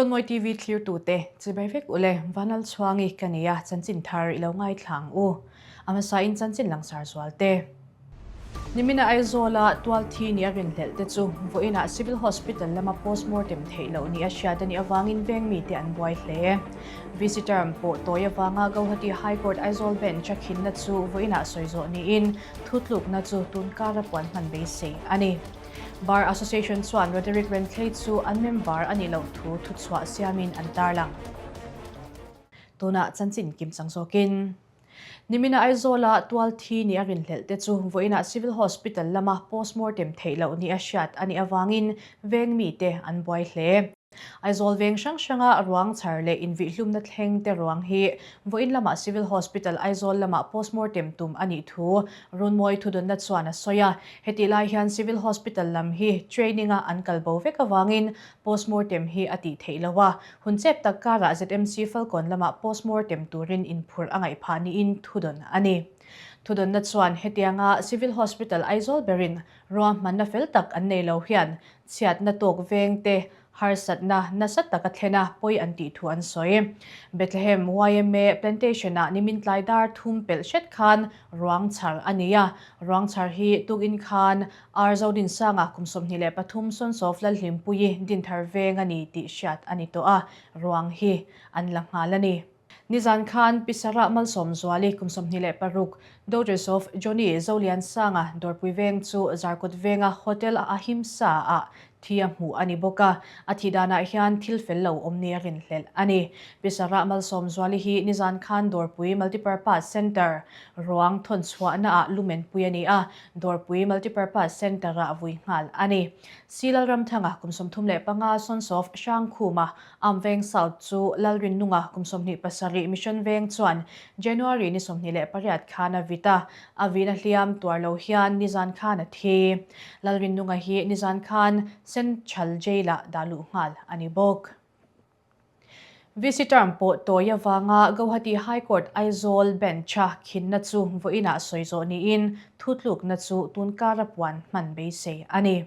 Runmawi TV thlirtute, chibai vek ule, Vanlalchhuangi ka nia, chanchin thar i lo ngaithla ang u. A hmasain chanchin langsar zual te. Nimina Aizawla tualthi ni a rinhlelh te chu vawiinah Civil Hospital lama postmortem theih loh ni a hriat a nih avangin veng mite an buai hle. VC term pawh tawi avanga Gauhati High Court Aizawl Bench a khinna chu vawiinah sawi zawh niin thutlukna chu tunkara puan hman beisei a ni. Bar Association chuan Roderick Renthlei chu an member a nih loh thu thuchhuah siamin an tarlang. Tunah chanchin kim chang zawkin. Nimina Aizawla tualthi ni a rinhlelh te chu vawiinah Civil Hospital lama postmortem theih loh ni a hriat a nih avangin veng mite an buai hle. Aizawl veng hrang hranga ruang chhar leh invihlumna thleng te ruang hi vawiin lamah Civil Hospital Aizawl lamah postmortem tum a nih thu Runmawi thudawnna chuan a sawi a. Hetih lai hian Civil Hospital lam hi training-a an kal bo vek avangin postmortem hi a tih theih loh a. Hun chep tak karah ZMC Falkawn lamah postmortem turin inphurh a ngaih phah niin thudawn a ni. Thudawnna chuan hetianga Civil Hospital Aizawl berin ruahmanna fel tak an nei lo hian Chhiatna tawk veng te harsatna nasa taka thlen a pawi an tih thu an sawi. Bethlehem yma Plantation-ah nimin tlai dar thum pelh hret khan ruang chhar a ni a. Ruang chhar hi tukin khan Ar Zodinsanga kum 23 Sawnsawf Lalhlimpuii dinthar veng a ni tih hriat a ni tawh a, ruang hi an la nghal a ni. Nizan khan Pi Sarah Malsawmzuali kum 26, Daughters of Johnny Zoliansanga Dawrpui Veng chu Zarkawt Venga Hotel Ahimsa ah thi a hmuh a ni bawk a, a thih danah hian thil fel lo awm nia rinhlelh a ni. Pi Sarah Malsawmzuali hi nizan khan Dawrpui Multipurpose Centre ruang thawn chhuahna ah lumenpui a ni a, Dawrpui Multipurpose Centre ah vui nghal a ni. Si Lalramthanga kum 35 Sons of Hrangkhuma Amveng South chu Lalrinnunga kum 27 Mission Veng chuan January ni 28 khan a vit a, a vihna hliam tuar lo hian nizan khan a thi. Lalrinnunga hi nizan khan Central Jail-ah dah luh nghal a ni bawk. VC term pawh tawi avanga Gauhati High Court Aizawl Bench-a khinna chu vawiinah sawi zawh niin thutlukna chu tunkara puan hman beisei a ni.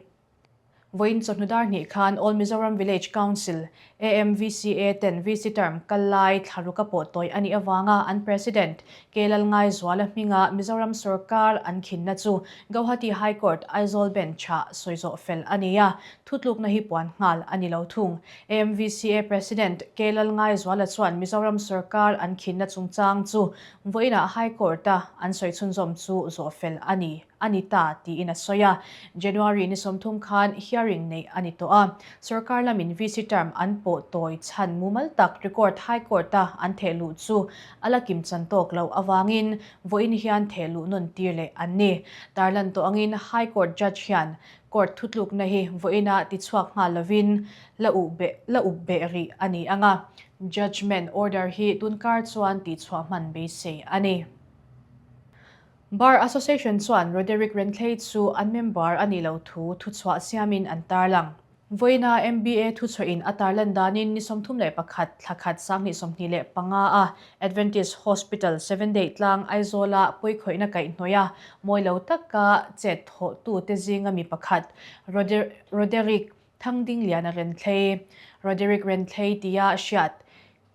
Vawiin chawhnu dar hnih khan All Mizoram Village Council, AMVCA, ten VC term kal lai thlaruk a pawh tawih a nih avanga an President K Lalngaizuala hminga Mizoram sorkar an khinna chu Gauhati High Court Aizawl Bench-ah sawi zawh fel a ni a, thutlukna hi puan nghal a ni lo thung. AMVCA President K Lalngaizuala chuan Mizoram sorkar an khinna chungchang chu vawiinah High Court-a an sawi chhunzawm chu zawh fel a ni. a ni ta tiin a sawi a. January ni 30 khan hearing neih a ni tawh a. Sorkar lamin VC term an pawh tawi chhan mumal tak record High Court-a an theh luh chu a la kim chan tawk loh avangin vawiin hian theh luh nawn tir leh an ni. Tarlan tawh angin High Court Judge hian Court thutlukna hi vawiina tichhuak nghal lovin la la up beh rih a ni ang a. Judgement order hi tunkar chuan tihchhuah hman beisei a ni. Bar Association chuan Roderick Renthlei chu an member a nih loh thu thuchhuah siamin an tarlang. Vawiina MBA thuchhuahin a tarlan danin ni 31 thla khat 2025 a Adventist Hospital Sevenday tlang Aizawla pawikhawihna kaihhnawih a mawi lo taka chet thawhtute zinga mi pakhat Roderick Thangdingliana Renthlei, Roderick Renthlei tia hriat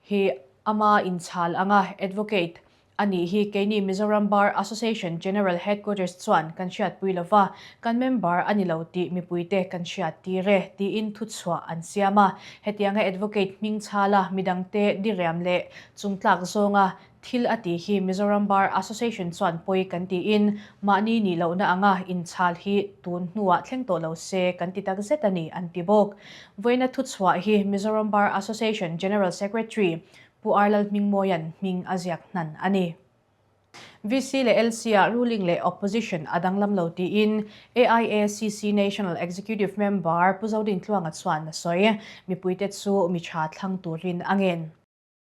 hi ama inchhal anga Advocate A nih hi keini Mizoram Bar Association General Headquarters chuan kan hriatpui lo va, kan member a ni lo tih mipuite kan hriattir e, tiin thuchhuah an siam a. Hetianga Advocate hming chhala midangte diriam leh chungtlak zawnga thil a tih hi Mizoram Bar Association chuan pawi kan tiin mahni nih lohna anga inchhal hi tun hnuah thleng tawh lo se kan ti takzet a ni, an ti bawk. Vawiina thuchhuah hi Mizoram Bar Association General Secretary Pu Arlal Hmingmawia'n hming a ziak hnan a ni. VC leh LC-ah ruling leh opposition a danglam lo tiin AIACC National Executive Member Pu Zodintluanga chuan a sawi. Mipuite chu mi tha thlang turin a ngen.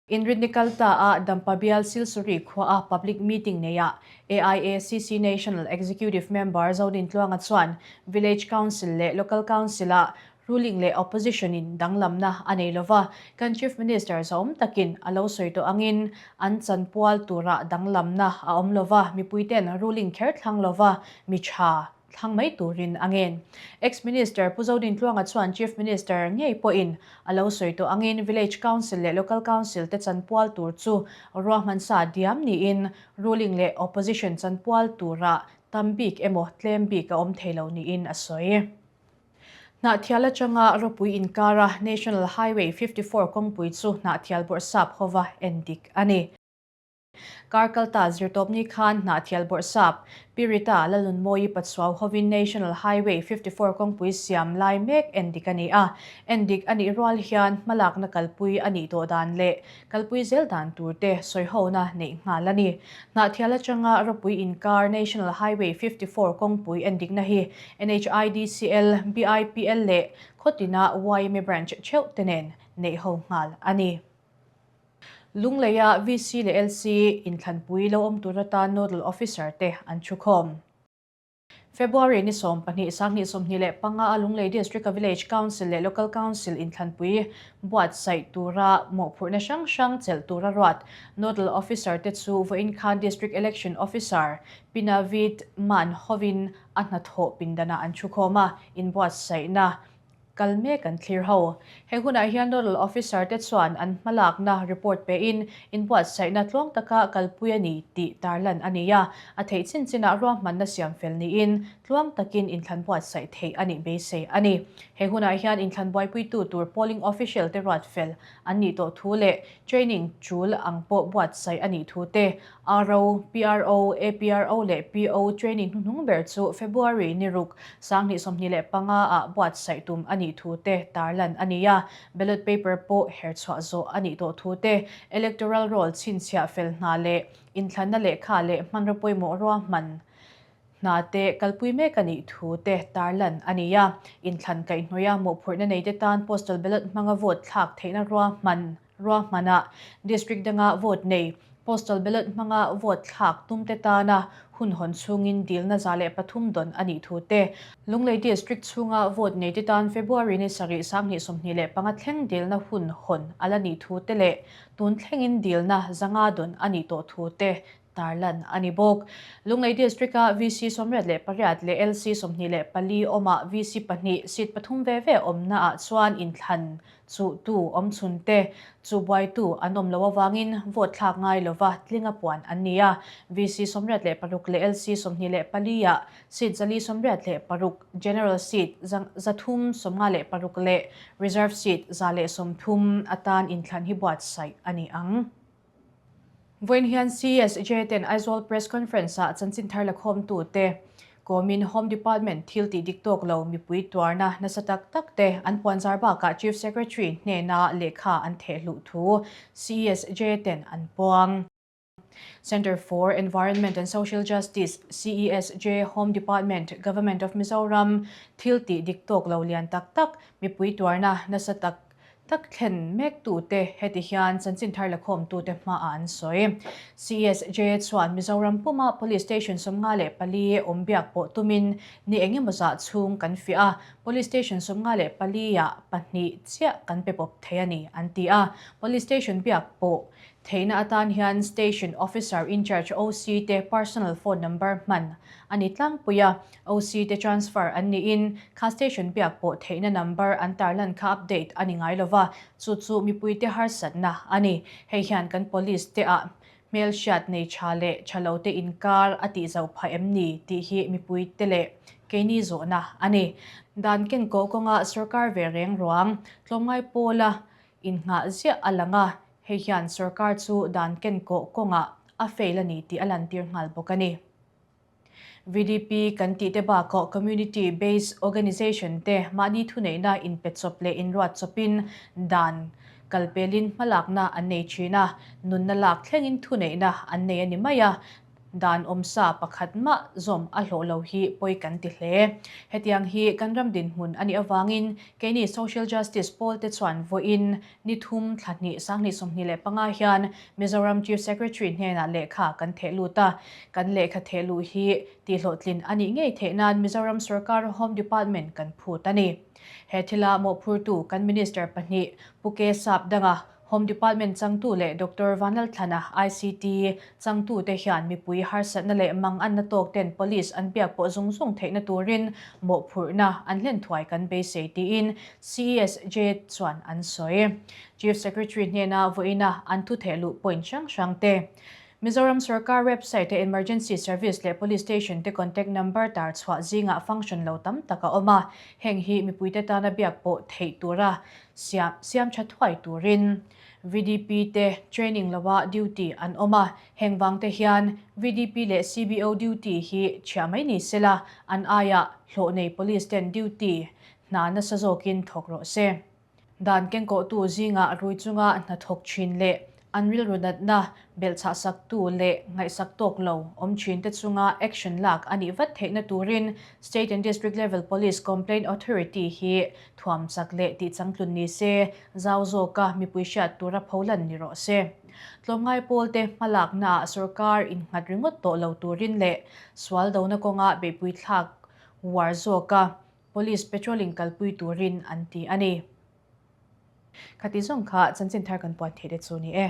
Inrinni kal ta a Dampa bial Silsuri khuaa public meeting neiah AIACC National Executive Member Zodintluanga chuan Village Council leh Local Council-ah Ruling leh opposition in danglamna a nei lova, kan Chief Minister zahawm takin a lo sawi tawh angin an chanpual turah danglamna a awm lova, mipuiten ruling kher thlang lova mi tha thlang mai turin a ngen. Ex-Minister Pu Zodintluanga chuan Chief Minister ngei pawhin a lo sawi tawh angin Village Council leh Local Council te chanpual tur chu ruahmansa diam niin ruling leh opposition chanpual turah tam bik emaw tlem bik a awm thei lo niin a sawi. Hnahthial atanga ropui inkara National Highway 54 kawngpui chu Hnahthial Bawrhsap hova endik a ni. Kar kalta zirtawpni khan Hnahthial Bawrhsap, Pi Rita Lalnunmawii Patsuau hovin National Highway 54 kawngpui siam lai mek endik a ni a. Endik a nih rual hian hmalakna kalpui a nih tawh dan leh kalpui zel dan turte sawihona neih nghal a ni. Hnahthial atanga ropui inkar National Highway 54 kawngpui endikna hi NHIDCL, BIPL leh khawtina yma branch theuh te nen neih ho nghal a ni. Lungleia VC leh LC inthlanpui lo awm tur atan Nodal Officer te an thukhawm. February ni 12, 2025 a Lunglei District-a Village Council leh Local Council inthlanpui buatsaih tura mawhphurhna hrang hrang chelh tura ruat Nodal Officer te chu vawiin khan District Election Officer Pi Navid Mann hovin a hnathawh pindanah an thukhawm a, inbuatsaihna Kal mek an thlir ho. He hunah hian Nodal Officer te chuan an hmalakna report pein inbuatsaihna tluang taka kalpui a ni tih tarlan a ni a, a theih chin chinah ruahmanna siam fel niin tluang takin inthlan buatsaih theih a nih beisei a ni. He hunah hian inthlan buaipuitu tur polling official te ruat fel an nih tawh thu leh training tul ang pawh buatsaih a nih thu te RO, PRO, APRO leh PO training hnuhnung ber chu February ni ruk, 2025 ah buatsaih tum a nih thu te tarlan a ni a, ballot paper pawh herchhuah zawh a nih tawh thu te, electoral roll chhinchhiah fel hna leh inthlanna lehkha leh hmanraw pawimawh ruahman Hna te kalpui mek a nih thu te tarlan a ni a, inthlan kaihhnawih a mawhphurhna nei te tan postal ballot hmanga vote thlak theihna ruahman ruahmanah district danga vote nei postal ballot hmanga vote thlak tum te tana hun hawn chhungin dilna 103 dawn a nih thu te, Lunglei district chhunga vote nei te tan February ni 7 2025 thleng dilna hun hawn a la nih thu te leh tun thlengin dilna 500 dawn a nih tawh thu te tarlan a ni bawk. Lunglei District-a VC 88 leh LC 24 awmah VC pahnih seat pathum ve ve awmnaah chuan inthlan chuhtu awmchhunte chu buaitu an awm loh avangin vote thlak ngai lova tlinga puan an ni a. VC 86 leh LC 24-ah seat 486, General seat 356 leh Reserve seat 130 atan inthlan hi buatsaih a ni ang. Vawiin hian CSJ ten Aizawl Press Conference-ah chanchin thar lakhawmtute kawmin Home Department thil tih dik tawk lo mipui tuarna nasa tak tak te an puanzar bakah Chief Secretary hnena lehkha an thehluh thu CSJ ten an puang. Centre for Environment and Social Justice, CESJ, Home Department, Government of Mizoram thil tih dik tawk lo lian tak tak mipui tuarna nasa tak tak thlen mektute heti hian chanchin thar lakhawmtute hmaah an sawi. CSJ chuan Mizoram puma Police Station 54 awm biak pawh tumin ni eng emaw zah chhung kan fiah a, Police Station 54 ah pahnih chiah kan pe pawp thei a ni an ti a. Police Station biak pawh Theihna atan hian Station Officer in Charge, OC, te personal phone number hman a ni tlangpui a, OC te transfer an niin kha station biak pawh theihna number an tarlan kha update a ni ngai lova, chu chu mipuite harsatna a ni. Hei hian kan police te ah hmelhriat nei tha leh tha lo te inkar a tih zoh phah em ni tih hi mipuite leh keini zawhna a ni. Dan kenkawh kawnga sorkar ve reng ruang tlawmngai pawla Innghah ziah a lang a, hei hian sorkar chu dan kenkawh kawngah a fail a ni tih a lantir nghal bawk a ni. VDP kan tih te bakah Community Based Organisation te mahni thuneihna inpe chawp leh inruat chawpin dan kalpelin hmalakna an nei thin a, nunna lak thlengin thuneihna an nei a ni mai a, Dan awmsa pakhat mah zawm a hlawh lo hi pawi kan ti hle. Hetiang hi kan ram dinhmun a nih avangin keini Social Justice pawl te chuan vawiin ni thum thla hnih 2025 hian Mizoram Chief Secretary hnenah lehkha kan theh lut a. Kan lehkha theh luh hi tihhlawhtlin a nih ngei theih nan Mizoram Sorkar Home Department kan phut a ni. He thila mawhphurtu kan Minister pahnih Pu K Sapdanga, Home Department changtu leh Doctor Vanlalthlana, ICT, changtute hian mipui harsatna leh manganna tawk ten Police an biak pawh zung zung theihna turin mawhphurhna an hlen thuai kan beisei tiin CESJ chuan an sawi. Chief Secretary hnena vawiina an thu thehluh point hrang hrang te Mizoram sorkar website a emergency service leh police station te contact number tar chhuah zingah function lo tam tak a awm a, heng hi mipuite tana biak pawh theih tura siam siam tha thuai turin VDP te training loa duty an awm a, heng vang te hian VDP leh CBO duty hi chhiah mai ni sela an aiah hlawh nei police ten duty hna nasa zawkin thawk rawh se. Dan kengkawhtu zingah rui chunga hnathawk thin leh an rilru natna belhchhah saktu leh ngaihsak tawk lo awm thinte chunga action lak a nih vat theihna turin State and District Level Police Complaint Authority hi thuam chak leh tihchangtlun ni se, zau zawka mipui hriat tura pholan ni rawh se. Tlawmngai pawlte hmalaknaah sorkar innghat ringawt tawh lo turin leh sual dona kawnga beihpui thlak uar zawka Police patrolling kalpui turin an ti a ni. Khati zawng kha chanchin thar kan puan theih te chu ni e.